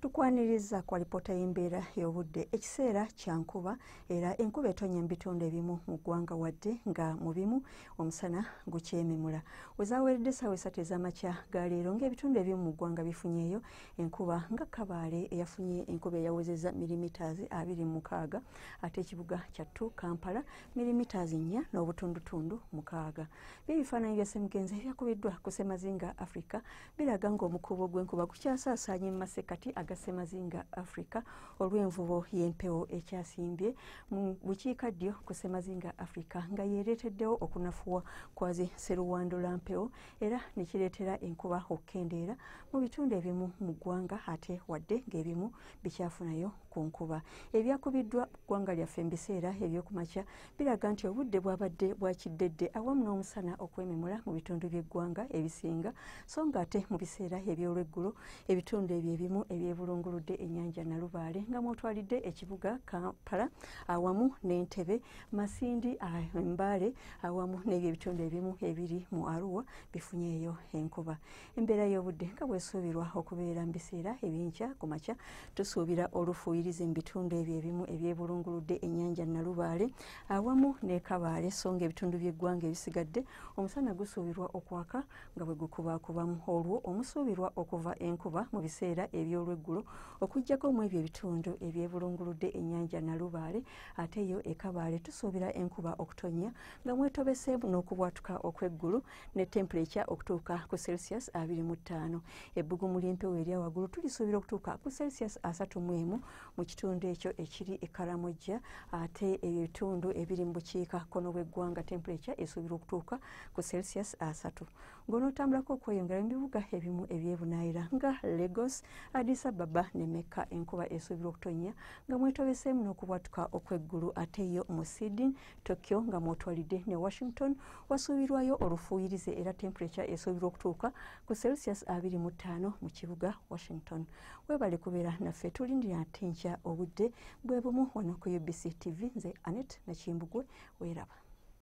Tukwaniriza ku alipoota y'embeera y'obudde. Ekiseera kya nkuba era enkuba etonnya mu bitundu ebimu mu ggwanga wadde nga mu bimu omusana gukyememula. Wezaaweredde essaawa 3 ez'amakya ga leero ng'ebitundu ebimu mu ggwanga bifunyeeyo enkuba nga Kabaale eyafunye enkuba eyawezezza millimeters 26, ate ekibuga kyattu Kampala millimeters 4.6. Ebifaananyi bya Ssemugenzi ebyakubiddwa ku Ssemazinga Africa biraga ng'omukuubo gw'enkuba gukyasaasaanye mu masekkati aga Ssemazinga Africa olw'envubo y'empewo ekyasimbye mu bukiikaddyo ku Ssemazinga Africa nga yeereeteddewo okunafuwa kwa zi sseruwandula mpewo era ne kireetera enkuba okukendeera mu bitundu ebimu mu ggwanga ate wadde ng'ebimu bikyafunayo ku nkuba. Ebyakubiddwa ggwanga lyaffe mu biseera ebyokumakya biraga nti obudde bwabadde bwa kiddedde awamu n'omusana okwememula mu bitundu by'eggwanga ebisinga, so ng'ate mu biseera eby'olweggulo ebitundu ebyo ebimu ebyebulunguludde ennyanja Nalubaale nga mwotwalidde ekibuga Kampala awamu n'Entebbe, Masindi, Mbale awamu n'ebyo ebitundu ebimu ebiri mu Arua bifunyeeyo enkuba. Embeera y'obudde nga bwesuubirwa okubeera mu biseera ebyenkya ku makya, tusuubira olufuuyirize mu bitundu ebyo ebimu ebyebulunguludde ennyanja Nalubaale awamu ne Kabaale, so ng'ebitundu by'eggwanga ebisigadde omusana gusuubirwa okwaka nga bwe gukubaakubamu, olwo omusuubirwa okuva enkuba mu biseera eby'olweggulo okuggyako mu ebyo ebitundu ebyebulunguludde ennyanja Nalubaale. Ate yo e Kabaale tusuubira enkuba okutonnya nga mwetobeseemu n'okubwatuka okw'eggulu ne temperature okutuuka ku Celsius 25. Ebbugumu ly'empewo erya waggulu tulisuubira okutuuka ku Celsius 31 mu kitundu ekyo ekiri e Karamojja, ate ebitundu ebiri mu bukiika kkono bw'eggwanga temperature esuubirwa okutuuka ku Celsius 3. Ng'onootambulako okweyongera mu bibuga ebimu ebyebunaayira nga Lagos, Addis Ababa ne Mecca, enkuba esuubirwa okutonnya nga mwetobeseemu n'okubwatuka okw'eggulu. Ate yo mu Sydney, Tokyo nga mwotwalidde ne Washington wasuubirwayo olufuuyirize era temperature esuubirwa okutuuka ku Celsius 25 mu kibuga Washington. Weebale kubeera naffe, tulindira ate nkya obudde bwe bumu wano ku UBC TV. Nze Annette Nakimbugwe, weeraba.